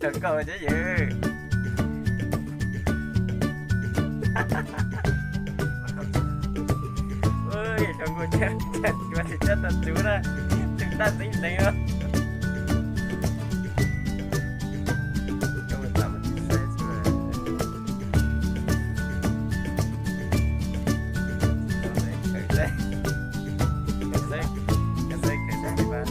Xyov nkauj cov yws. Xyov nkauj cov, cov tsis txhob tau txuv na, tseem tab tseeb ntseeg os. Nyob zoo saib os, peb tham hluas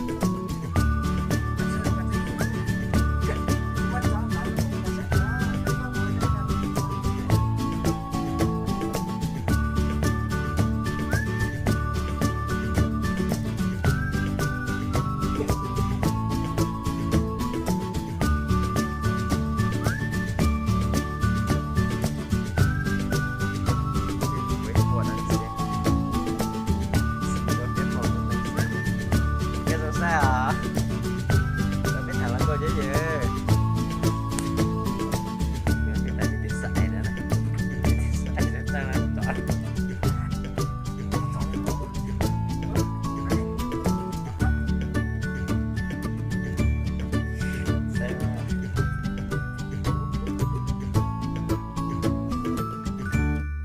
nkauj cov yws.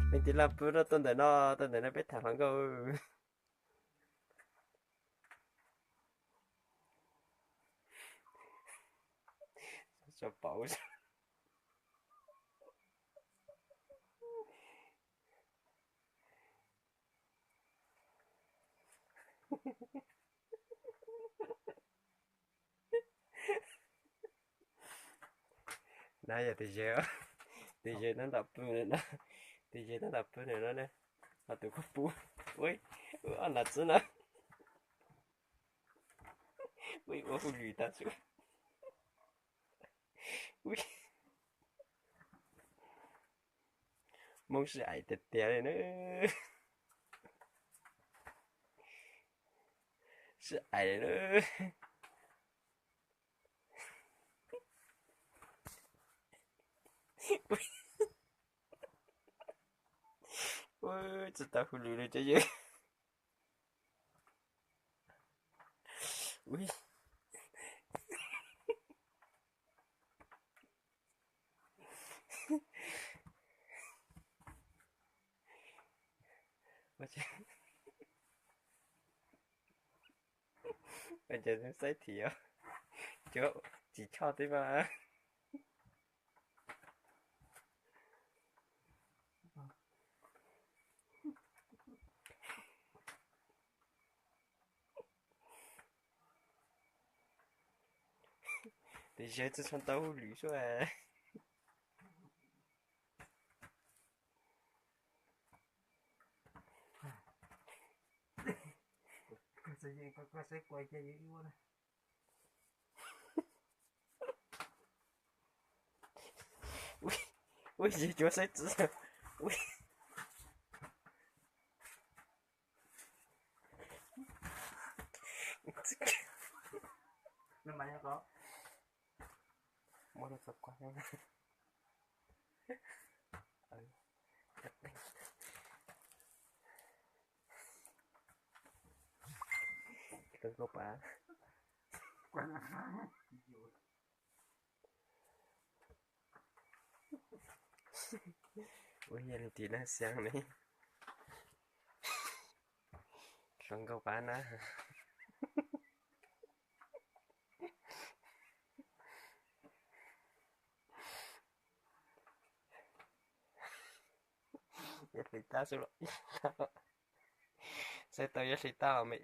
Leej txiv laj pw rau tau ntawm no, tau ntawm no peb tham hluas nkauj. Tso pauv. No yog tus zes, tus zes tab tom pw no, tus zes tab tom pw no ne, ho tus koj pw, ua, ua ob nas txwb no, ua ua hauj lwm tag tsuj. Hmoob sib aim tiag tiag li na. Sib aim li na. Ua, tsis tau hauj lwm li cov yws. Ua cas xaib thim os, cuav tsis choj teb mas. Tus zes tsis tshua tau hauj lwm suab. Ua, yus cuav saib txwv. Muab rau txog kuv. Nkauj Paj. Ua yog leej txiv Naj Xiab ne. Hluas Nkauj Paj na. Yog hli tab xwb los, saib tau yog hli tab los me.